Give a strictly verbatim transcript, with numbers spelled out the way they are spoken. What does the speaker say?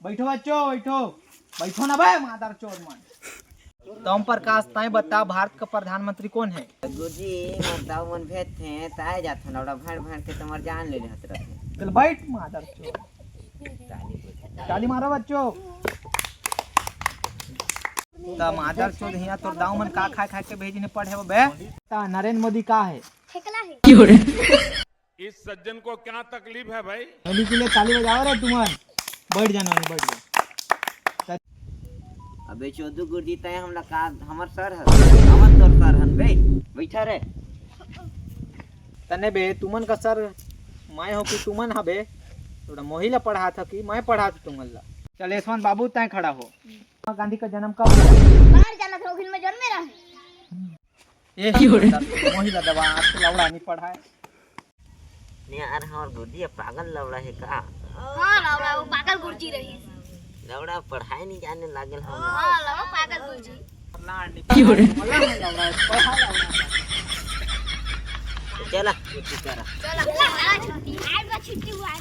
बैठो बच्चों, बैठो। बैठो ना बे, मादर चोद मन। त ओम प्रकाश, तैं बता, भारत का प्रधानमंत्री कौन है? गुरुजी, मोर दाऊ मन भेजथे, त आए जाथन, लौड़ा भड़ भड़ के तुम्हार जान ले लेहत रथे। चल बैठ, मादर चोद। ताली मारो बच्चों। त मादर चोद, हियां तोर दाऊ मन का खाए खाए के भेजिन हे पढ़े बर बे? त नरेंद्र मोदी का है? ठेकला है। इस सज्जन को क्या तकलीफ है भाई? अभी के लिए ताली बजाओ रे तुमन। बैठ जाना, बैठ जा। अबे चोदू गुरुजी, तैं हमला का, हमर सर ह, हमर तोर सर हन बे, बैठा रे। तने बे, तुमन का सर मैं हो कि तुमन हबे? थोड़ा मोही ला पढ़ात ह कि मैं पढ़ात तुमन ला? चल यशवंत बाबू, तैं खड़ा हो। महात्मा गांधी का जन्म कब हुआ? बाहर जाना था, उगिल में जन्मे रहे। ए, मोही ला दबा, आज तो लौड़ा नहीं पढ़ाए। नहीं यार, हमर गुरुजी पागल लौड़ा है का? हाँ, लौड़ा, वो पागल गुरुजी रही। लौड़ा पढ़ाई नहीं जाने लागल हम। हाँ, लौड़ा पागल गुरुजी। लौड़ा पढ़ा लौड़ा। तो चला, छुट्टी करा। चला, चला, छुट्टी। आज बस छुट्टी हुआ है।